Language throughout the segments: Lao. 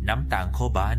ນຳຕ່າງເຂົ້າບ້ານ.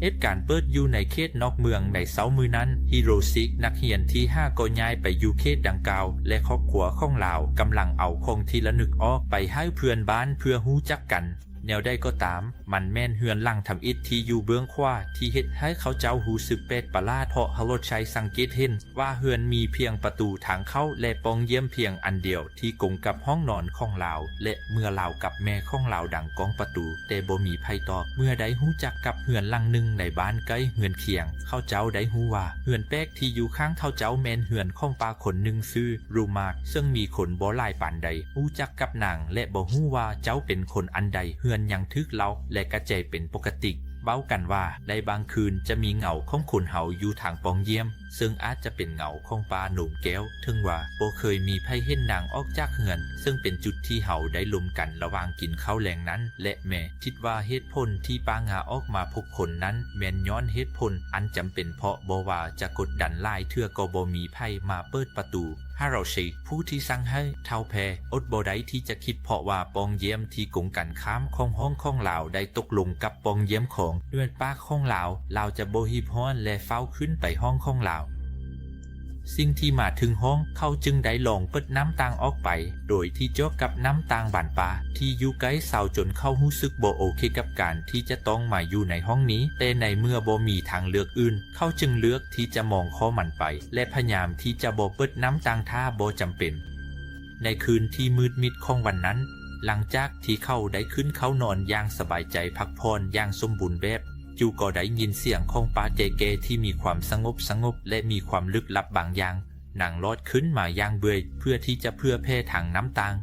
ເຫດການເປີດຢູ່ໃນເຂດນອກເມືອງໃນເຊົ້າມື້ນັ້ນ, ຮິໂຣຊິ ນັກຮຽນທີຫ້າກໍຍ້າຍໄປຢູ່ເຂດດັ່ງກ່າວ ແລະ ຄອບຄົວຂອງລາວກຳລັງເອົາຂອງທີ່ລະນຶກອອກໄປໃຫ້ເພື່ອນບ້ານເພື່ອຮູ້ຈັກກັນ. ແນວໃດກໍຕາມ, ມັນແມ່ນເຮືອນຫຼັງທຳອິດທີ່ຢູ່ເບື້ອງຂວາທີ່ເຮັດໃຫ້ເຂົາເຈົ້າຮູ້ສຶກແປກປະຫຼາດ, ເພາະຮາໂຣໄຊສັງເກດເຫັນວ່າເຮືອນມີພຽງປະຕູທາງເຂົ້າ ແລະ ປ່ອງຢ້ຽມພຽງອັນດຽວທີ່ກົງກັບຫ້ອງນອນຂອງລາວ ແລະ ເມື່ອລາວກັບແມ່ຂອງລາວດັງກ້ອງປະຕູ ແຕ່ບໍ່ມີໃຜຕອບ. ເມື່ອໄດ້ຮູ້ຈັກກັບເຮືອນຫຼັງໜຶ່ງໃນບ້ານໃກ້ເຮືອນຄຽງ, ເຂົາເຈົ້າໄດ້ຮູ້ວ່າເຮືອນແປກທີ່ຢູ່ຂ້າງເຂົາເຈົ້າແມ່ນເຮືອນຂອງປ້າຄົນໜຶ່ງຊື່ ໂຣມາກ ເຊິ່ງມີຄົນບໍ່ຫຼາຍປານໃດຮູ້ຈັກກັບນາງ ແລະ ບໍ່ຮູ້ວ່າເຈົ້າເປັນຄົນອັນໃດ. ເຮືອນຍັງຖືກເລົາະ ແລະ ກະແຈເປັນປົກກະຕິ. ເວົ້າກັນວ່າໃນບາງຄືນຈະມີເງົາຂອງຄົນເຮົາຢູ່ທາງປ່ອງຢ້ຽມ, ເຊິ່ງອາດຈະເປັນເງົາຂອງປ້າໂນມແກ້ວ. ເຖິງວ່າບໍ່ເຄີຍມີໃຜເຫັນນາງອອກຈາກເຮືອນ, ເຊິ່ງເປັນຈຸດທີ່ເຮົາໄດ້ລົມກັນລະຫວ່າງກິນເຂົ້າແລງນັ້ນ ແລະ ແມ່ຄິດວ່າເຫດຜົນທີ່ປ້າງາອອກມາພົບຄົນນັ້ນ ແມ່ນຍ້ອນເຫດຜົນອັນຈຳເປັນ, ເພາະບໍ່ວ່າຈະກົດດັນຫຼາຍເທື່ອກໍບໍ່ມີໃຜມາເປີດປະຕູ. ຮາໂຣຊິ ຜູ້ທີ່ສັ່ງໃຫ້ທ້າວແພ ອົດບໍ່ໄດ້ທີ່ຈະຄິດ ເພາະວ່າປ່ອງຢ້ຽມທີ່ກົງກັນຂ້າມຂອງຫ້ອງຂອງລາວໄດ້ຕົກລົງກັບປ່ອງຢ້ຽມຂອງເຮືອນປ້າຂອງລາວ, ລາວຈະບໍ່ຮີບຮ້ອນ ແລະ ຟ້າວຂຶ້ນໄປຫ້ອງຂອງລາວ. ສິ່ງທີ່ມາເຖິງຫ້ອງ, ເຂົາຈຶ່ງໄດ້ລອງເປີດໜ້າຕ່າງອອກໄປ ໂດຍທີ່ຈອກກັບໜ້າຕ່າງບານປາທີ່ຢູ່ໃກ້ເສົາ ຈົນເຂົາຮູ້ສຶກບໍ່ໂອເຄກັບການທີ່ຈະຕ້ອງມາຢູ່ໃນຫ້ອງນີ້, ແຕ່ໃນເມື່ອບໍ່ມີທາງເລືອກອື່ນ, ເຂົາຈຶ່ງເລືອກທີ່ຈະມອງຂໍ້ມັນໄປ ແລະ ພະຍາຍາມທີ່ຈະບໍ່ເປີດໜ້າຕ່າງຖ້າບໍ່ຈຳເປັນ. ໃນຄືນທີ່ມືດມິດຂອງວັນນັ້ນ, ຫຼັງຈາກທີ່ເຂົາໄດ້ຂຶ້ນເຂົ້ານອນຢ່າງສະບາຍໃຈ, ພັກຜ່ອນຢ່າງສົມບູນແບບ, ຢູ່ກໍໄດ້ຍິນສຽງຂອງປ້າແກ່ໆທີ່ມີຄວາມສະຫງົບສະຫງົບ ແລະ ມີຄວາມລຶກລັບບາງຢ່າງ. ນາງລອດຂຶ້ນມາຢ່າງເມື່ອຍເພື່ອທີ່ຈະເຜີຍແຜ່ທາງໜ້າຕ່າງ.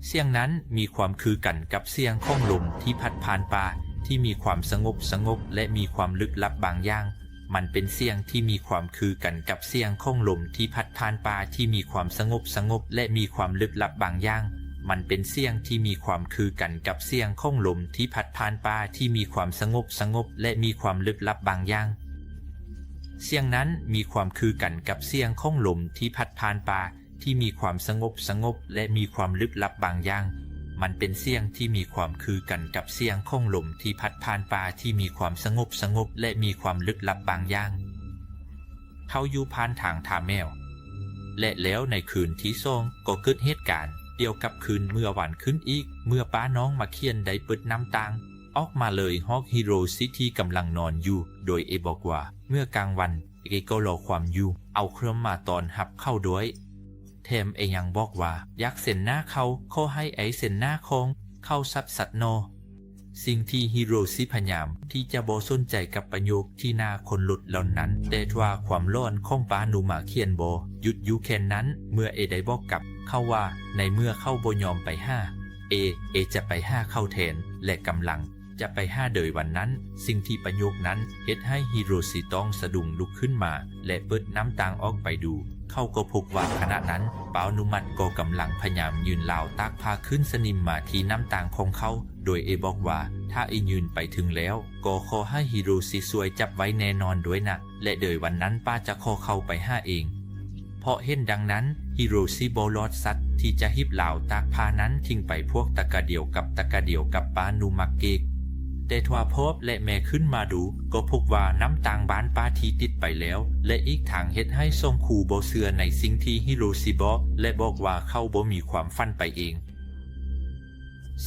ສຽງນັ້ນມີຄວາມຄືກັນກັບສຽງຂອງລົມທີ່ພັດຜ່ານປ່າທີ່ມີຄວາມສະຫງົບສະຫງົບ ແລະ ມີຄວາມລຶກລັບບາງຢ່າງ. ມັນເປັນສຽງທີ່ມີຄວາມຄືກັນກັບສຽງຂອງລົມທີ່ພັດຜ່ານປ່າທີ່ມີຄວາມສະຫງົບສະຫງົບ ແລະ ມີຄວາມລຶກລັບບາງຢ່າງ. ມັນເປັນສຽງທີ່ມີຄວາມຄືກັນກັບສຽງຂອງລົມທີ່ພັດຜ່ານປ່າທີ່ມີຄວາມສະຫງົບສະຫງົບ ແລະ ມີຄວາມລຶກລັບບາງຢ່າງ. ສຽງນັ້ນມີຄວາມຄືກັນກັບສຽງຂອງລົມທີ່ພັດຜ່ານປ່າທີ່ມີຄວາມສະຫງົບສະຫງົບ ແລະ ມີຄວາມລຶກລັບບາງຢ່າງ. ມັນເປັນສຽງທີ່ມີຄວາມຄືກັນກັບສຽງຂອງລົມທີ່ພັດຜ່ານປ່າທີ່ມີຄວາມສະຫງົບສະຫງົບ ແລະ ມີຄວາມລຶກລັບບາງຢ່າງ. ເຂົາຢູ່ຜ່ານທາງທ່າແມວ ແລະ ແລ້ວໃນຄືນທີສອງກໍເກີດເຫດການດຽວກັບຄືນເມື່ອວານຂຶ້ນອີກ, ເມື່ອປ້ານ້ອງມາຂຽນໄດ້ເປີດໜ້າຕ່າງອອກມາເລີຍ ຮອກຮິໂຣຊິທີ່ກຳລັງນອນຢູ່ ໂດຍເອບອກວ່າ ເມື່ອກາງວັນເອກໍລໍຄວາມຢູ່ ເອົາເຄື່ອງມາຕ້ອນຮັບເຂົາດ້ວຍ. ແຖມເອຍັງບອກວ່າ ຢາກເຫັນໜ້າເຂົາ, ຂໍໃຫ້ເຫັນໜ້າຂອງເຂົາຊັດໆນໍ. ສິ່ງທີ່ຮິໂຣຊິພະຍາຍາມທີ່ຈະບໍ່ສົນໃຈກັບປະໂຫຍກທີ່ໜ້າຂົນລຸກເຫຼົ່ານັ້ນ, ແຕ່ວ່າຄວາມຫຼອນຂອງປ້າໂນມາຂຽນບໍ່ຢຸດຢູ່ແຄ່ນັ້ນ ເມື່ອເອໄດ້ບອກກັບເຂົາວ່າ ໃນເມື່ອເຂົາບໍ່ຍອມໄປຫາເອ, ເອຈະໄປຫາເຂົາແທນ ແລະ ກຳລັງຈະໄປຫາເລີຍວັນນັ້ນ. ສິ່ງທີ່ປະໂຫຍກນັ້ນເຮັດໃຫ້ຮິໂຣຊິຕ້ອງສະດຸ້ງລຸກຂຶ້ນມາ ແລະ ເປີດໜ້າຕ່າງອອກໄປດູ, ເຂົາກໍພົບວ່າຂະນະນັ້ນ ປ້າໂນມາກໍກຳລັງພະຍາຍາມຍື່ນລາວຕາກຜ້າຄືນສະໜິມມາທີ່ໜ້າຕ່າງຂອງເຂົາ, ໂດຍເອບອກວ່າ ຖ້າເອຍື່ນໄປເຖິງແລ້ວ ກໍຂໍໃຫ້ຮິໂຣຊິຊ່ວຍຈັບໄວ້ແນ່ນອນດ້ວຍນະ ແລະ ໂດຍວັນນັ້ນປ້າຈະຂໍເຂົ້າໄປຫາເອງ. ເພາະເຫັນດັ່ງນັ້ນ, ຮິໂຣຊິບໍ່ລອດສັດທີ່ຈະຮີບລາວຕາກຜ້ານັ້ນຖິ້ມໄປພວກຕະກະດຽວກັບຕະກະດຽວກັບປ້າໂນມາເກກ. ແຕ່ທວ່າພໍ່ ແລະ ແມ່ຂຶ້ນມາດູ ກໍພົບວ່ານ້ຳຕ່າງບ້ານປ້າທີ່ຕິດໄປແລ້ວ ແລະ ອີກທັງເຮັດໃຫ້ສອງຄູ່ບໍ່ເຊື່ອໃນສິ່ງທີ່ຮິໂຣຊິບອກ ແລະ ບອກວ່າເຂົາບໍ່ມີຄວາມຝັນໄປເອງ.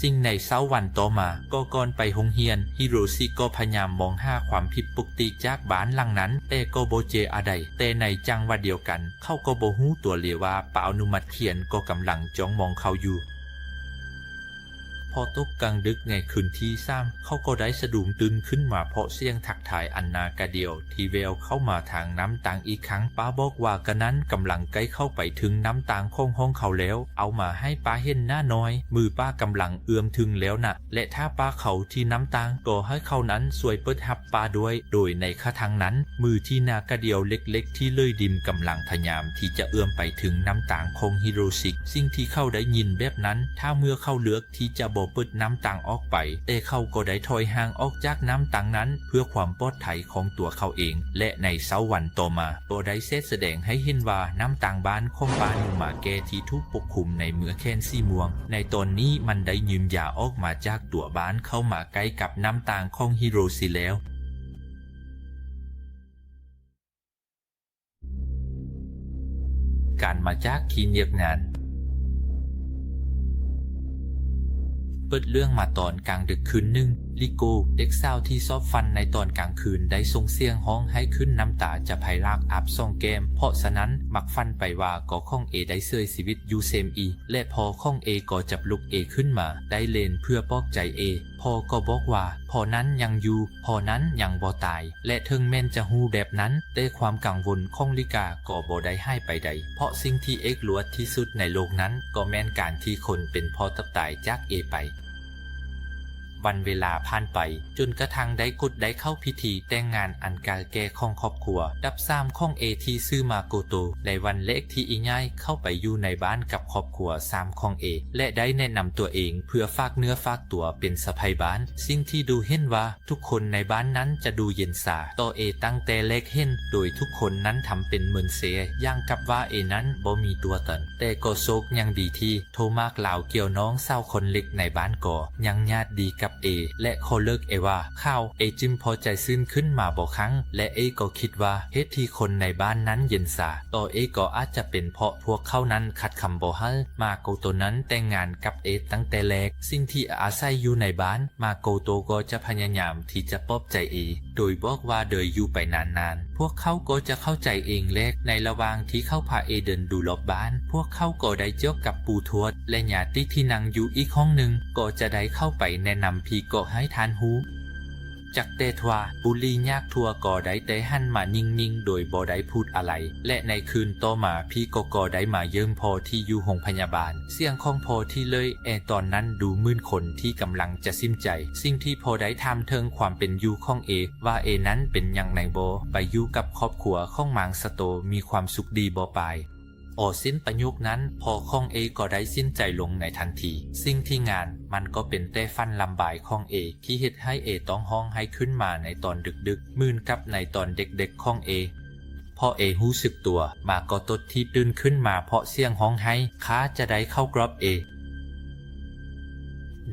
ສິ່ງໃນເຊົ້າວັນຕໍ່ມາ ກໍກ່ອນໄປໂຮງຮຽນ, ຮິໂຣຊິກໍພະຍາຍາມມອງຫາຄວາມຜິດປົກກະຕິຈາກບ້ານຫຼັງນັ້ນ, ແຕ່ກໍບໍ່ເຈີອາໃດ. ແຕ່ໃນຈັງຫວະດຽວກັນ, ເຂົາກໍບໍ່ຮູ້ຕົວເລີຍວ່າ ປ້າອະນຸມັດຂຽນກໍກຳລັງຈ້ອງມອງເຂົາຢູ່. ພໍຕົກກາງດຶກໃນຄືນທີສາມ, ເຂົາກໍໄດ້ສະດຸ້ງຕື່ນຂຶ້ນມາເພາະສຽງທັກທາຍອັນໜ້າກະດຽວ ທີ່ແວ່ວເຂົ້າມາທາງນ້ຳຕ່າງອີກຄັ້ງ. ປ້າບອກວ່າກະນັ້ນກຳລັງໃກ້ເຂົ້າໄປເຖິງນ້ຳຕ່າງຂອງຫ້ອງເຂົາແລ້ວ, ເອົາມາໃຫ້ປ້າເຫັນໜ້າໜ້ອຍ, ມືປ້າກຳລັງເອື້ອມເຖິງແລ້ວນະ, ແລະ ຖ້າປ້າເຂົ້າທີ່ນ້ຳຕ່າງ, ກໍໃຫ້ເຂົານັ້ນຊ່ວຍເປີດຮັບປ້າດ້ວຍ. ໂດຍໃນຂະທັງນັ້ນ, ມືທີ່ໜ້າກະດຽວເລັກໆທີ່ເລີຍດິມກຳລັງພະຍາຍາມທີ່ຈະເອື້ອມໄປເຖິງນ້ຳຕ່າງຂອງຮິໂຣຊິ. ສິ່ງທີ່ເຂົາໄດ້ຍິນແບບນັ້ນ, ຖ້າເມື່ອເຂົາເລືອກທີ່ຈະບໍ່ ເປີດໜ້າຕ່າງອອກໄປ, ແຕ່ເຂົາກໍໄດ້ຖອຍຫ່າງອອກຈາກໜ້າຕ່າງນັ້ນເພື່ອຄວາມປອດໄພຂອງຕົວເຂົາເອງ ແລະ ໃນເຊົ້າວັນຕໍ່ມາກໍໄດ້ແຊດສະແດງໃຫ້ເຫັນວ່າໜ້າຕ່າງບ້ານຂອງປ້າໜູມາແກ່ທີ່ຖືກປົກຄຸມໃນເມືອແຂນສີມ່ວງ ໃນຕອນນີ້ມັນໄດ້ຢືມຢາອອກມາຈາກຕົວບ້ານເຂົ້າມາໃກ້ກັບໜ້າຕ່າງຂອງຮິໂຣຊິແລ້ວ. ການມາຈາກທີ່ເນຍບນານ. ເປີດເລື່ອງມາຕອນກາງດຶກຄືນໜຶ່ງ, ລິໂກ, ເດັກສາວທີ່ຊອບຝັນໃນຕອນກາງຄືນ ໄດ້ສົ່ງສຽງຮ້ອງໄຫ້ຂຶ້ນ, ນ້ຳຕາຈະໄພຫຼາກອາບສອງແກ້ມ, ເພາະສະນັ້ນມັກຝັນໄປວ່າກໍຂອງເອໄດ້ເສຍຊີວິດຢູ່ເຊມອີ ແລະ ພໍ່ຂອງເອກໍຈັບລຸກເອຂຶ້ນມາໄດ້ເລນເພື່ອປອບໃຈເອ. ພໍ່ກໍບອກວ່າພໍ່ນັ້ນຍັງຢູ່, ພໍ່ນັ້ນຍັງບໍ່ຕາຍ ແລະ ເຖິງແມ່ນຈະຮູ້ແບບນັ້ນ, ແຕ່ຄວາມກັງວົນຂອງລິກາກໍບໍ່ໄດ້ຫາຍໄປໃດ, ເພາະສິ່ງທີ່ເອກລັວທີ່ສຸດໃນໂລກນັ້ນກໍແມ່ນການທີ່ຄົນເປັນພໍ່ຕ້ອງຕາຍຈາກເອໄປ. ວັນເວລາຜ່ານໄປ ຈົນກະທັ່ງໄດ້ກົດໄດ້ເຂົ້າພິທີແຕ່ງງານອັນເກົ່າແກ່ຂອງຄອບຄົວດັບສາມຂອງເອທີ່ຊື່ມາໂກໂຕ. ໃນວັນແລກທີ່ເອຍ້າຍເຂົ້າໄປຢູ່ໃນບ້ານກັບຄອບຄົວສາມຂອງເອ ແລະ ໄດ້ແນະນຳຕົວເອງເພື່ອຝາກເນື້ອຝາກຕົວເປັນສະໃພ້ບ້ານ, ສິ່ງທີ່ດູເຫັນວ່າ ທຸກຄົນໃນບ້ານນັ້ນຈະດູເຢັນຊາຕໍ່ເອຕັ້ງແຕ່ແລກເຫັນ, ໂດຍທຸກຄົນນັ້ນທຳເປັນເມີນເຊ ຢ່າງກັບວ່າເອນັ້ນບໍ່ມີຕົວຕົນ. ແຕ່ກໍໂຊກຍັງດີທີ່ໂທມາກລາວກ່ຽວນ້ອງສາວຄົນເລັກໃນບ້ານກໍຍັງຍາດດີກັບເອ ແລະ ຂໍເລີກເອວ່າຂາວ. ເອຈຶ່ງພໍໃຈຊື່ນຂຶ້ນມາບໍ່ຄັ້ງ ແລະ ເອກໍຄິດວ່າເຫດທີ່ຄົນໃນບ້ານນັ້ນເຢັນຊາຕໍ່ເອກໍອາດຈະເປັນເພາະພວກເຂົານັ້ນຂັດຄຳບໍ່ໃຫ້ມາໂກໂຕນັ້ນແຕ່ງງານກັບເອຕັ້ງແຕ່ແລກ. ສິ່ງທີ່ອາໄສຢູ່ໃນບ້ານ ມາໂກໂຕກໍຈະພະຍາຍາມທີ່ຈະປອບໃຈເອ ໂດຍບອກວ່າໂດຍຢູ່ໄປນານໆ ພວກເຂົາກໍຈະເຂົ້າໃຈເອງ. ແລະ ໃນລະຫວ່າງທີ່ເຂົາພາເອເດີນດູລອບບ້ານ ພວກເຂົາກໍໄດ້ຈຽວກັບປູ່ທວດ ແລະ ຍາດຕິທີ່ນັ່ງຢູ່ອີກຫ້ອງໜຶ່ງ ກໍຈະໄດ້ເຂົ້າໄປແນະນຳຜີເກາະໃຫ້ທ່ານຮູ້. ຈັກແຕ່ທວ່າ ບຸລີຍາກທົ່ວກໍໄດ້ແຕ່ຫັນມາຍິງໆ ໂດຍບໍ່ໄດ້ພູດອະໄລ ແລະ ໃນຄືນຕໍ່ມາຜີກໍ ກໍໄດ້ມາຢ້ຽມພໍ່ທີ່ຢູ່ໂຮງພະຍາບານ. ສຽງຂອງພໍ່ທີ່ເລີຍແອຕອນນັ້ນດູໝື່ນຄົນທີ່ກຳລັງຈະສິ້ມໃຈ. ສິ່ງທີ່ພໍ່ໄດ້ຖາມເຖິງຄວາມເປັນຢູ່ຂອງເອ ວ່າເອນັ້ນເປັນຫຍັງແນວບໍ່ ໄປຢູ່ກັບຄອບຄົວຂອງມາງສະໂຕ ມີຄວາມສຸກດີບໍ່ປາຍ. ອອກສິ້ນປະໂຫຍກນັ້ນ ພໍ່ຂອງເອກໍໄດ້ສິ້ນໃຈລົງໃນທັນທີ. ສິ່ງທີ່ງານ ມັນກໍເປັນແຕ່ຝັນລຳບາຍຂອງເອ ທີ່ເຮັດໃຫ້ເອຕ້ອງຮ້ອງໄຫ້ຂຶ້ນມາໃນຕອນດຶກໆ ເໝືອນກັບໃນຕອນເດັກໆຂອງເອ. ພໍເອຮູ້ສຶກຕົວມາກໍຕົດທີ່ຕື່ນຂຶ້ນມາເພາະສຽງຮ້ອງໄຫ້, ຂ້າຈະໄດ້ເຂົ້າກອດເອ.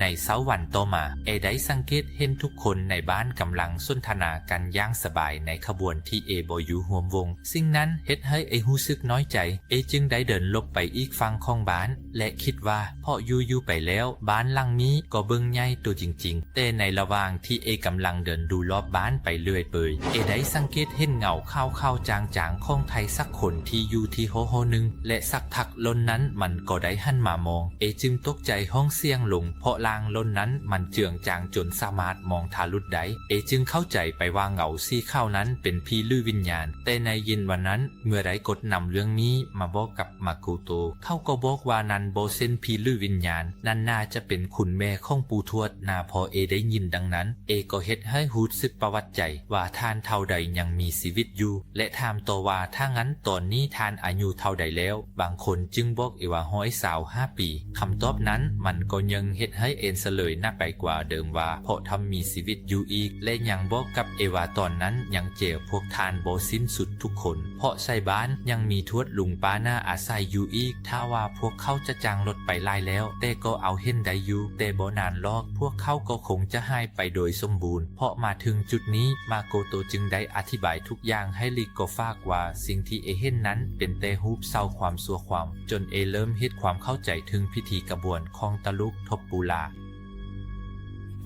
ໃນເຊົ້າວັນຕໍ່ມາ ເອໄດ້ສັງເກດເຫັນທຸກຄົນໃນບ້ານກຳລັງສົນທະນາກັນຢ່າງສະບາຍໃນຂະບວນທີ່ເອບໍ່ຢູ່ຮ່ວມວົງ. ສິ່ງນັ້ນເຮັດໃຫ້ເອຮູ້ສຶກນ້ອຍໃຈ. ເອຈຶ່ງໄດ້ເດີນຫຼົບໄປອີກຝັ່ງຂອງບ້ານ ແລະ ຄິດວ່າ ເພາະຢູ່ໆໄປແລ້ວ ບ້ານຫຼັງນີ້ກໍເບິ່ງໃຫຍ່ໂຕຈິງໆ. ແຕ່ໃນລະຫວ່າງທີ່ເອກຳລັງເດີນດູລອບບ້ານໄປເລື້ອຍເປີຍ ເອໄດ້ສັງເກດເຫັນເງົາຂາວໆຈາງໆຂອງໃຜສັກຄົນທີ່ຢູ່ທີ່ຫໍໆໜຶ່ງ ແລະ ສັກພັກຫຼົ່ນນັ້ນມັນກໍໄດ້ຫັນມາມອງ. ເອຈຶ່ງຕົກໃຈຮ້ອງສຽງລົງ ເພາະລ່າງຫຼົ່ນນັ້ນມັນເຈື່ອງຈາງຈົນສາມາດມອງທະລຸໄດ້. ເອຈຶ່ງເຂົ້າໃຈໄປວ່າເງົາສີຂາວນັ້ນເປັນຜີ ຫຼື ວິນຍານ. ແຕ່ໃນເຢັນວັນນັ້ນ ເມື່ອໄດ້ກົດນຳເລື່ອງນີ້ມາບອກກັບມາໂກໂຕ ເຂົາກໍບອກວ່ານັ້ນບໍ່ແມ່ນຜີ ຫຼື ວິນຍານ, ນັ້ນໜ້າຈະເປັນຄຸນແມ່ຂອງປູ່ທວດນາ. ພໍເອໄດ້ຍິນດັ່ງນັ້ນ ເອກໍເຮັດໃຫ້ຮູ້ສຶກປະຫວັດໃຈວ່າທ່ານເຖົ້າໃດຍັງມີຊີວິດຢູ່ ແລະ ຖາມຕໍ່ວ່າ ຖ້າຊັ້ນຕອນນີ້ທ່ານອາຍຸເທົ່າໃດແລ້ວ? ບາງຄົນຈຶ່ງບອກເອວ່າຮ້ອຍຊາວຫ້າປີ. ຄຳຕອບນັ້ນມັນກໍຍັງເຮັດໃຫ້ເອສະເຫຼີຍໜັກໄປກວ່າເດີມວ່າ ເພາະທ່ານມີຊີວິດຢູ່ອີກ ແລະ ຍັງບອກກັບເອວ່າຕອນນັ້ນຍັງເຈຍພວກທ່ານບໍ່ສິ້ນສຸດທຸກຄົນ ເພາະໃສ່ບ້ານຍັງມີທວດລຸງປ້ານ້າອາໄສຢູ່ອີກ. ຖ້າວ່າພວກເຂົາຈະຈ້າງລົດໄປຫຼາຍແລ້ວ ແຕ່ກໍເອົາເຫັນໄດ້ຢູ່ ແຕ່ບໍ່ນານຫຼອກ ພວກເຂົາກໍຄົງຈະຫາຍໄປໂດຍສົມບູນ. ເພາະມາເຖິງຈຸດນີ້ ມາໂກໂຕຈຶ່ງໄດ້ອະທິບາຍທຸກຢ່າງໃຫ້ລິໂກຟັງວ່າ ສິ່ງທີ່ເອເຫັນນັ້ນເປັນແຕ່ຮູບເສົາຄວາມຊົ່ວຄວາມ ຈົນເອເລີ່ມເຮັດຄວາມເຂົ້າໃຈເຖິງພິທີຂະບວນຂອງຕະລຸກທົບປູລາ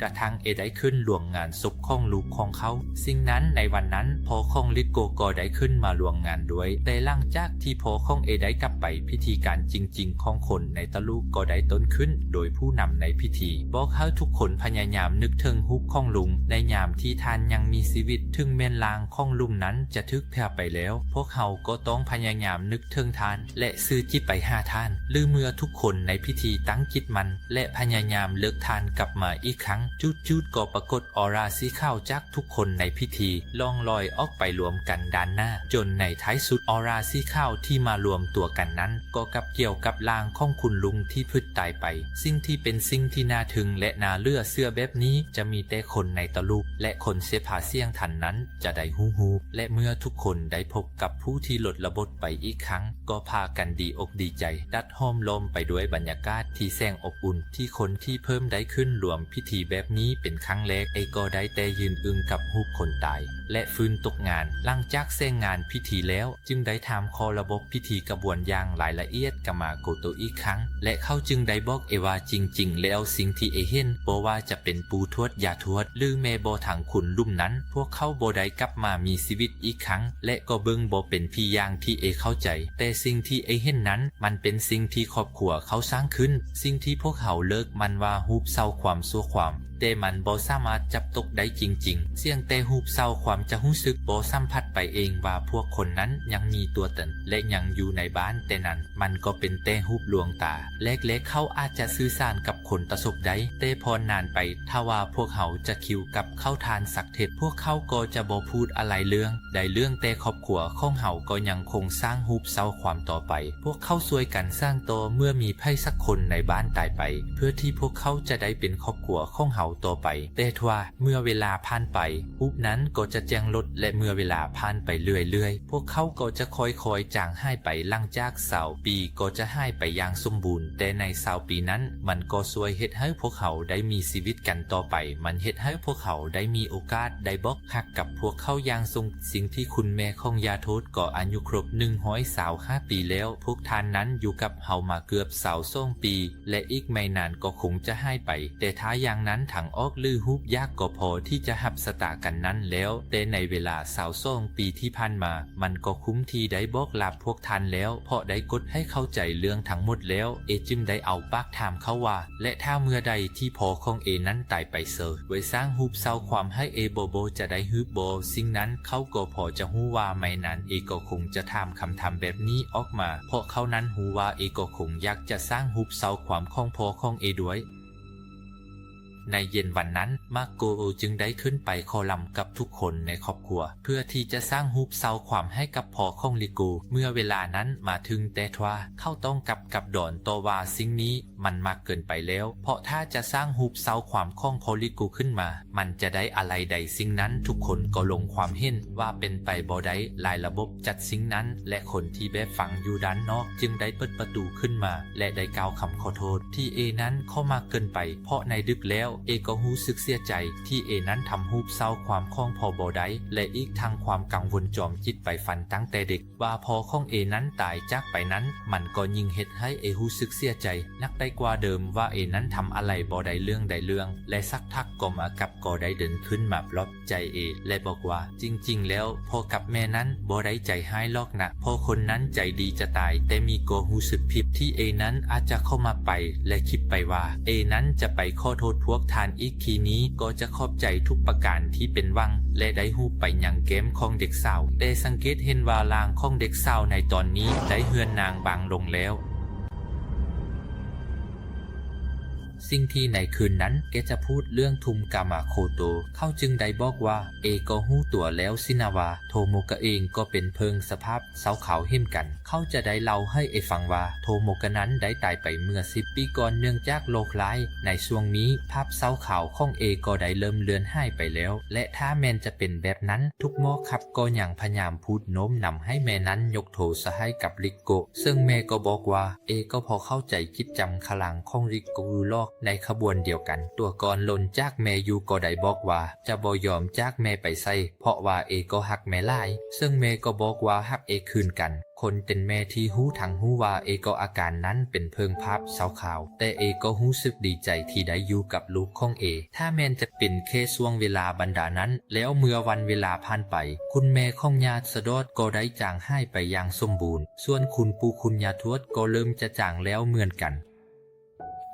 ກະທັ່ງເອໄດ້ຂຶ້ນຮ່ວມງານສົບຂອງລູກຂອງເຂົາ. ສິ່ງນັ້ນໃນວັນນັ້ນ ພໍ່ຂອງລິໂກກໍໄດ້ຂຶ້ນມາຮ່ວມງານດ້ວຍ. ແຕ່ຫຼັງຈາກທີ່ພໍ່ຂອງເອໄດ້ກັບໄປ, ພິທີການຈິງໆຂອງຄົນໃນຕະລຸກໍໄດ້ຕົ້ນຂຶ້ນ ໂດຍຜູ້ນຳໃນພິທີບອກໃຫ້ທຸກຄົນພະຍາຍາມນຶກເຖິງຮູບຂອງລຸງໃນຍາມທີ່ທ່ານຍັງມີຊີວິດ. ເຖິງແມ່ນຮ່າງຂອງລຸງນັ້ນຈະຖືກເຜາໄປແລ້ວ, ພວກເຮົາກໍຕ້ອງພະຍາຍາມນຶກເຖິງທ່ານ ແລະ ຊື່ຈິດໄປຫາທ່ານ. ຫຼືເມື່ອທຸກຄົນໃນພິທີຕັ້ງຈິດໝັ້ນ ແລະ ພະຍາຍາມເລີກທ່ານກັບມາອີກຄັ້ງ, ຈູດໆກໍປາກົດອໍຣາສີຂາວຈາກທຸກຄົນໃນພິທີລ່ອງລອຍອອກໄປລວມກັນດ້ານໜ້າ, ຈົນໃນທ້າຍສຸດອໍຣາສີຂາວທີ່ມາລວມຕົວກັນນັ້ນກໍກັບກ່ຽວກັບຮ່າງຂອງຄຸນລຸງທີ່ຜືດຕາຍໄປ. ສິ່ງທີ່ເປັນສິ່ງທີ່ໜ້າທຶ່ງ ແລະ ໜ້າເຫຼືອເຊື່ອແບບນີ້ ຈະມີແຕ່ຄົນໃນຕະລຸກ ແລະ ຄົນເສພາສຽງທັນນັ້ນຈະໄດ້ຮູ້. ແລະ ເມື່ອທຸກຄົນໄດ້ພົບກັບຜູ້ທີ່ຫຼົດລະບົດໄປອີກຄັ້ງ ກໍພາກັນດີອົກດີໃຈ ຕັດ ຫ້ອມລ້ອມໄປດ້ວຍບັນຍາກາດທີ່ແສນອົບອຸ່ນ ທີ່ຄົນທີ່ເພີ່ມໄດ້ຂຶ້ນລວມພິທີແບບນີ້ເປັນຄັ້ງແລກ. ເອກໍໄດ້ແຕ່ຢືນອຶ້ງກັບຮູບຄົນຕາຍ ແລະ ຟືນຕົກງານ. ຫຼັງຈາກແສງງານພິທີແລ້ວ ຈຶ່ງໄດ້ຖາມຂໍ້ລະບົບພິທີກະບວນຢ່າງລາຍລະອຽດກັບມາໂກໂຕອີກຄັ້ງ ແລະ ເຂົາຈຶ່ງໄດ້ບອກເອວ່າ ຈິງໆແລ້ວສິ່ງທີ່ເອເຫັນ ບໍ່ວ່າຈະເປັນປູ່ທວດ, ຍ່າທວດ ຫຼື ແມ່ບໍ່ທັງຄຸນລຸງນັ້ນ ພວກເຂົາບໍ່ໄດ້ກັບມາມີຊີວິດອີກຄັ້ງ ແລະ ກໍເບິ່ງບໍ່ເປັນຜີຢ່າງທີ່ເອເຂົ້າໃຈ. ແຕ່ສິ່ງທີ່ເອເຫັນນັ້ນ ມັນເປັນສິ່ງທີ່ຄອບຄົວເຂົາສ້າງຂຶ້ນ. ສິ່ງທີ່ພວກເຮົາເອີ້ນມັນວ່າຮູບເສົາຄວາມຊົ່ວຄວາມ, ແຕ່ມັນບໍ່ສາມາດຈັບຕົກໄດ້ຈິງໆ. ສຽງແຕ່ຮູບເສົາຄວາມຈະຮູ້ສຶກບໍ່ສຳຜັດໄປເອງວ່າພວກຄົນນັ້ນຍັງມີຕົວຕົນ ແລະ ຍັງຢູ່ໃນບ້ານ, ແຕ່ນັ້ນມັນກໍເປັນແຕ່ຮູບລວງຕາ. ແລກໆເຂົາອາດຈະສື່ສານກັບຄົນຕາສົບໄດ້, ແຕ່ພໍນານໄປ ຖ້າວ່າພວກເຮົາຈະຄິວກັບເຂົາທ່ານສັກເທັດ ພວກເຂົາກໍຈະບໍ່ພູດອາໄລເລື່ອງໃດເລື່ອງ, ແຕ່ຄອບຄົວຂອງເຮົາກໍຍັງຄົງສ້າງຮູບເສົາຄວາມຕໍ່ໄປ. ພວກເຂົາຊ່ວຍກັນສ້າງຕໍ່ເມື່ອມີໃຜສັກຄົນໃນບ້ານຕາຍໄປ ເພື່ອທີ່ພວກເຂົາຈະໄດ້ເປັນຄອບຄົວຂອງເຮົາຕໍ່ໄປ. ແຕ່ຖ້າເມື່ອເວລາຜ່ານໄປ ຮູບນັ້ນກໍຈະຈາງລົງ ແລະ ເມື່ອເວລາຜ່ານໄປເລື້ອຍໆ ພວກເຂົາກໍຈະຄ່ອຍໆຈາງຫາຍໄປ. ຫຼັງຈາກຊາວປີກໍຈະຫາຍໄປຢ່າງສົມບູນ, ແຕ່ໃນຊາວປີນັ້ນ ມັນກໍຊ່ວຍເຮັດໃຫ້ພວກເຮົາໄດ້ມີຊີວິດກັນຕໍ່ໄປ. ມັນເຮັດໃຫ້ພວກເຮົາໄດ້ມີໂອກາດໄດ້ບອກຮັກກັບພວກເຂົາຢ່າງຊົງ. ສິ່ງທີ່ຄຸນແມ່ຂອງຍ່າໂທດກໍອາຍຸຄົບໜຶ່ງຮ້ອຍຊາວຫ້າປີແລ້ວ. ພວກທ່ານນັ້ນຢູ່ກັບເຮົາມາເກືອບຊາວສອງປີ ແລະ ອີກໄມ່ນານກໍຄົງຈະຫາຍໄປ. ແຕ່ຖ້າຢ່າງນັ້ນ ທາງອອກ ຫຼື ຮູບຢາກກໍພໍທີ່ຈະຮັບຊະຕາກັນນັ້ນແລ້ວ. ແຕ່ໃນເວລາຊາວສອງປີທີ່ຜ່ານມາ ມັນກໍຄຸ້ມທີ່ໄດ້ບອກລາພວກທ່ານແລ້ວ, ເພາະໄດ້ກົດໃຫ້ເຂົ້າໃຈເລື່ອງທັງໝົດແລ້ວ. ເອຈຶ່ງໄດ້ເອົາປາກຖາມເຂົາວ່າ ແລະ ຖ້າເມື່ອໃດທີ່ພໍ່ຂອງເອນັ້ນຕາຍໄປເສີ ໄວ້ສ້າງຮູບເສົາຄວາມໃຫ້ເອບໍ ບໍ່ຈະໄດ້ຮືບບໍ່? ສິ່ງນັ້ນເຂົາກໍພໍຈະຮູ້ວ່າໄມ້ນານເອກໍຄົງຈະຖາມຄຳຖາມແບບນີ້ອອກມາ, ເພາະເຂົານັ້ນຮູ້ວ່າເອກໍຄົງຢາກຈະສ້າງຮູບເສົາຄວາມຂອງພໍ່ຂອງເອດ້ວຍ. ໃນເຢັນວັນນັ້ນ ມາໂກໂອຈຶ່ງໄດ້ຂຶ້ນໄປຂໍລຳກັບທຸກຄົນໃນຄອບຄົວ ເພື່ອທີ່ຈະສ້າງຮູບເສົາຄວາມໃຫ້ກັບພໍ່ຂອງລິໂກ. ເມື່ອເວລານັ້ນມາເຖິງ, ແຕ່ຖ້າເຂົາຕ້ອງກັບກັບດອນຕໍ່ວ່າສິ່ງນີ້ມັນມາກເກີນໄປແລ້ວ, ເພາະຖ້າຈະສ້າງຮູບເສົາຄວາມຂອງພໍ່ລິໂກຂຶ້ນມາ ມັນຈະໄດ້ອາໄລໃດສິ່ງນັ້ນ. ທຸກຄົນກໍລົງຄວາມເຫັນວ່າເປັນໄປບໍ່ໄດ້. ຫຼາຍລະບົບຈັດສິ່ງນັ້ນ ແລະ ຄົນທີ່ແບບຟັງຢູ່ດ້ານນອກຈຶ່ງໄດ້ເປີດປະຕູຂຶ້ນມາ ແລະ ໄດ້ກ່າວຄຳຂໍໂທດທີ່ເອນັ້ນຂໍມາກເກີນໄປ, ເພາະໃນດຶກແລ້ວເອກໍຮູ້ສຶກເສຍໃຈທີ່ເອນັ້ນທຳຮູບເສົາຄວາມຂອງພໍ່ບໍ່ໄດ້ ແລະ ອີກທັງຄວາມກັງວົນຈອມຈິດໄປຝັນຕັ້ງແຕ່ເດັກ ວ່າພໍ່ຂອງເອນັ້ນຕາຍຈາກໄປນັ້ນ, ມັນກໍຍິ່ງເຮັດໃຫ້ເອຮູ້ສຶກເສຍໃຈໜັກໄປກວ່າເດີມ ວ່າເອນັ້ນທຳອາໄລບໍ່ໄດ້ເລື່ອງໃດເລື່ອງ. ແລະ ສັກພັກກໍມາກັບກໍໄດ້ເດີນຂຶ້ນມາປລອບໃຈເອ ແລະ ບອກວ່າ ຈິງໆແລ້ວພໍ່ກັບແມ່ນັ້ນບໍ່ໄດ້ໃຈຮ້າຍຫຼອກນະ, ພໍ່ຄົນນັ້ນໃຈດີຈະຕາຍ, ແຕ່ມີກໍຮູ້ສຶກຜິດທີ່ເອນັ້ນອາດຈະເຂົ້າມາໄປ ແລະ ຄິດໄປວ່າເອນັ້ນຈະໄປຂໍໂທດພວກທ່ານອີກ. ທີນີ້ກໍຈະຂອບໃຈທຸກປະການທີ່ເປັນຫວັງ ແລະ ໄດ້ຮູບໄປຍັງແກ້ມຂອງເດັກສາວ, ແຕ່ສັງເກດເຫັນວ່າຮ່າງຂອງເດັກສາວໃນຕອນນີ້ໄດ້ເຮືອນນາງບາງລົງແລ້ວ. ສິ່ງທີ່ໃນຄືນນັ້ນແກຈະພູດເລື່ອງທຸມກາມາໂຄໂຕ, ເຂົາຈຶ່ງໄດ້ບອກວ່າ ເອກໍຮູ້ຕົວແລ້ວສິນະວ່າ ໂທໂມກະເອງກໍເປັນເພິ່ງສະພາບເສົາຂາວເຊັ່ນກັນ. ເຂົາຈະໄດ້ເລົ່າໃຫ້ເອຟັງວ່າ ໂທໂມກະນັ້ນໄດ້ຕາຍໄປເມື່ອສິບປີກ່ອນເນື່ອງຈາກໂລກຮ້າຍ. ໃນຊ່ວງນີ້ພາບເສົາຂາວຂອງເອກໍໄດ້ເລີ່ມເລືອນຫາຍໄປແລ້ວ ແລະ ຖ້າແມ່ນຈະເປັນແບບນັ້ນ ທຸກໝໍຂັບກໍຍັງພະຍາຍາມພູດໂນ້ມນຳໃຫ້ແມ່ນັ້ນຍົກໂທສະໃຫ້ກັບລິໂກ, ເຊິ່ງແມ່ກໍບອກວ່າ ເອກໍພໍເຂົ້າໃຈຈິດຈຳຂະຫຼັງຂອງລິໂກຢູ່ຫຼອກ. ໃນຂະບວນດຽວກັນ ຕົວກ່ອນຫຼົ່ນຈາກແມ່ຢູ່ກໍໄດ້ບອກວ່າຈະບໍ່ຍອມຈາກແມ່ໄປໃສ ເພາະວ່າເອກໍຮັກແມ່ຫຼາຍ, ເຊິ່ງແມ່ກໍບອກວ່າຮັກເອຄືນກັນ. ຄົນເປັນແມ່ທີ່ຮູ້ທັງຮູ້ວ່າເອກໍອາການນັ້ນເປັນເພິ່ງພາບເສົາຂາວ, ແຕ່ເອກໍຮູ້ສຶກດີໃຈທີ່ໄດ້ຢູ່ກັບລູກຂອງເອ. ຖ້າແມ່ນຈະເປັນແຄ່ຊ່ວງເວລາບັນດານັ້ນ, ແລ້ວເມື່ອວັນເວລາຜ່ານໄປ, ຄຸນແມ່ຂອງຍາສະດອດກໍໄດ້ຈາງຫາຍໄປຢ່າງສົມບູນ, ສ່ວນຄຸນປູ່ຄຸນຍາທວດກໍເລີ່ມຈະຈາງແລ້ວເໝືອນກັນ.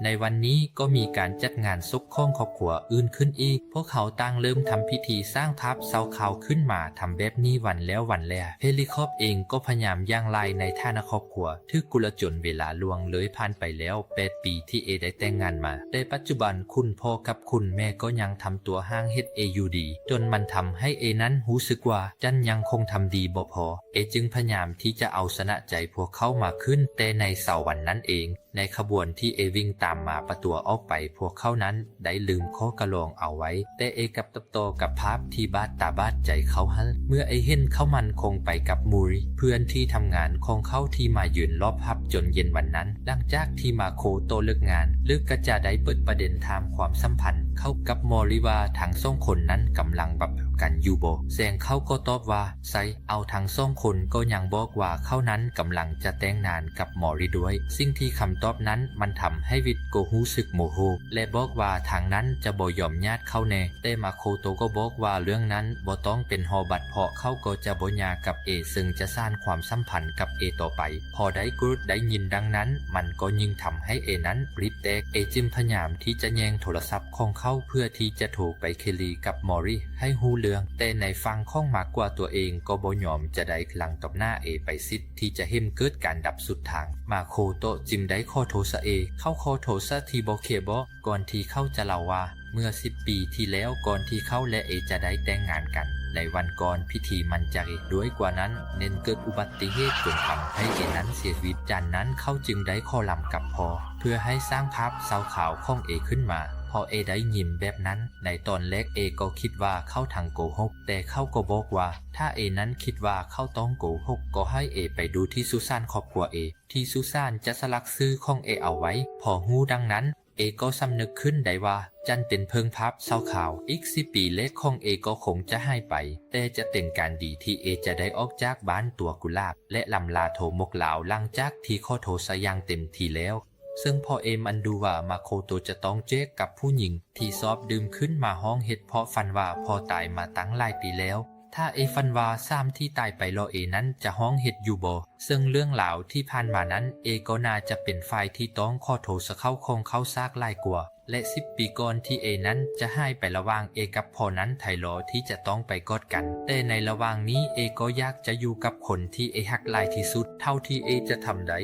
ໃນວັນນີ້ກໍມີການຈັດງານສົບຂອງຄອບຄົວອື່ນຂຶ້ນອີກ. ພວກເຂົາຕ່າງເລີ່ມທຳພິທີສ້າງພາບເສົ້າຂາວຂຶ້ນມາ, ທຳແບບນີ້ວັນແລ້ວວັນແລ. ເຮລິຄອບເອງກໍພະຍາຍາມຢ່າງຫຼາຍໃນຖານະຄອບຄົວ, ຖືກກຸລະຈົນເວລາລ່ວງເລີຍຜ່ານໄປແລ້ວແປດປີທີ່ເອໄດ້ແຕ່ງງານມາ. ແຕ່ປັດຈຸບັນຄຸນພໍ່ກັບຄຸນແມ່ກໍຍັງທຳຕົວຫ່າງເຫດເອຢູ່ດີ, ຈົນມັນທຳໃຫ້ເອນັ້ນຮູ້ສຶກວ່າຈັນຍັງຄົງທຳດີບໍ່ພໍ. ເອຈຶ່ງພະຍາຍາມທີ່ຈະເອົາຊະນະໃຈພວກເຂົາມາຄືນ, ແຕ່ໃນເຊົ້າວັນນັ້ນເອງ, ໃນຂະບວນທີ່ເອວິ່ງຕາມມາປະຕົວະອອກໄປ, ພວກເຂົານັ້ນໄດ້ລືມຂໍ້ກະລອງເອົາໄວ້, ແຕ່ເອກັບຕັດຕໍ່ກັບພາບທີ່ບາດຕາບາດໃຈເຂົາຫັ້ນ. ເມື່ອເອເຫັນເຂົາໝັ້ນຄົງໄປກັບໂມຣິ, ເພື່ອນທີ່ທຳງານຂອງເຂົາທີ່ມາຢືນລອບຮັບຈົນເຢັນວັນນັ້ນ, ຫຼັງຈາກທີ່ມາໂຄໂຕະເລີກງານ, ເລີກກະຈະໄດ້ເປີດປະເດັນຖາມຄວາມສຳພັນເຂົາກັບໂມຣິວ່າທັງສອງຄົນນັ້ນກຳລັງຮັບກັນຢູ່ບໍ່. ແຊງເຂົາກໍຕອບວ່າ ໃຊ່, ເອົາທັງສອງຄົນກໍຍັງບອກວ່າເຂົານັ້ນກຳລັງຈະແຕ່ງງານກັບໂມຣິດ້ວຍ. ສິ່ງທີ່ຄຳຕອບນັ້ນມັນທຳໃຫ້ວິດໂກຮູ້ສຶກໂມໂຫ ແລະ ບອກວ່າທາງນັ້ນຈະບໍ່ຍອມຍາດເຂົາແນ່, ແຕ່ມາໂຄໂຕະກໍບອກວ່າເລື່ອງນັ້ນບໍ່ຕ້ອງເປັນຫໍບັດ ເພາະເຂົາກໍຈະບໍ່ຫຍ່າກັບເອ, ເຊິ່ງຈະສານຄວາມສຳພັນກັບເອຕໍ່ໄປ. ພໍໄດ້ໂກຣດໄດ້ຍິນດັ່ງນັ້ນ, ມັນກໍຍິ່ງທຳໃຫ້ເອນັ້ນບຣິດແຕກ. ເອຈຶ່ງພະຍາຍາມທີ່ຈະແຍ່ງໂທລະສັບຂອງເຂົາເພື່ອທີ່ຈະໂທໄປເຄລີກັບໂມຣິໃຫ້ຮູ້ເລື່ອງ, ແຕ່ໃນຝັ່ງຂອງມາກກວ່າຕົວເອງກໍບໍ່ຍອມຈະໄດ້ຫຼັງຕອບໜ້າເອໄປສິດ ທີ່ຈະເຫັນເກີດການດັບສຸດທາງ. ມາໂຄໂຕະຈຶ່ງໄດ້ຂໍໂທສະເອ. ເຂົາຂໍໂທສະທີ່ບໍ່ແຄບອກ ກ່ອນທີ່ເຂົາຈະເລົ່າວ່າ ເມື່ອສິບປີທີ່ແລ້ວ ກ່ອນທີ່ເຂົາ ແລະ ເອຈະໄດ້ແຕ່ງງານກັນ, ໃນວັນກ່ອນພິທີໝັ້ນຈາກອີກດ້ວຍກວ່ານັ້ນ, ແມ່ນເກີດອຸບັດຕິເຫດຈົນທຳໃຫ້ເອນັ້ນເສຍຊີວິດ. ຈາກນັ້ນເຂົາຈຶ່ງໄດ້ຂໍລຳກັບພໍ່ ເພື່ອໃຫ້ສ້າງພາບເສົ້າຂາວຂອງເອຂຶ້ນມາ. ພໍເອໄດ້ຍິນແບບນັ້ນ, ໃນຕອນແລກເອກໍຄິດວ່າເຂົາທັງໂກຫົກ, ແຕ່ເຂົາກໍບອກວ່າ ຖ້າເອນັ້ນຄິດວ່າເຂົາຕ້ອງໂກຫົກ, ກໍໃຫ້ເອໄປດູທີ່ສຸສານຄອບຄົວເອ, ທີ່ສຸສານຈະສະຫຼັກຊື່ຂອງເອເອົາໄວ້. ພໍຮູ້ດັ່ງນັ້ນ, ເອກໍສຳນຶກຂຶ້ນໄດ້ວ່າ ຈັນເປັນເພິ່ງພາບເສົ້າຂາວ. ອີກສິບປີແລກຂອງເອກໍຄົງຈະຫາຍໄປ, ແຕ່ຈະເປັນການດີທີ່ເອຈະໄດ້ອອກຈາກບ້ານຕົວະກຸຫຼາບ ແລະ ລຳລາໂທໝົກລາວ ຫຼັງຈາກທີ່ຂໍໂທສະຢ່າງເຕັມທີ່ແລ້ວ. ເຊິ່ງພໍເອມັນດູວ່າມາໂຄໂຕະຈະຕ້ອງແຈກກັບຜູ້ຍິງທີ່ຊອບດື່ມຂຶ້ນມາຮ້ອງເຫດ ເພາະຝັນວ່າພໍ່ຕາຍມາຕັ້ງຫຼາຍປີແລ້ວ. ຖ້າເອຝັນວ່າສາມທີ່ຕາຍໄປລໍເອນັ້ນຈະຮ້ອງເຫດຢູ່ບໍ່? ເຊິ່ງເລື່ອງລາວທີ່ຜ່ານມານັ້ນ ເອກໍໜ້າຈະເປັນຝ່າຍທີ່ຕ້ອງຂໍໂທສະເຂົາຂອງເຂົາຊາກຫຼາຍກວ່າ ແລະ ສິບປີກ່ອນທີ່ເອນັ້ນຈະຫາຍໄປລະຫວ່າງເອກັບພໍ່ນັ້ນ ໄທລໍທີ່ຈະຕ້ອງໄປກອດກັນ. ແຕ່ໃນລະຫວ່າງນີ້ເອກໍຢາກຈະຢູ່ກັບຄົນທີ່ເອຮັກຫຼາຍທີ່ສຸດເທົ່າທີ່ເອຈະທຳໄດ້.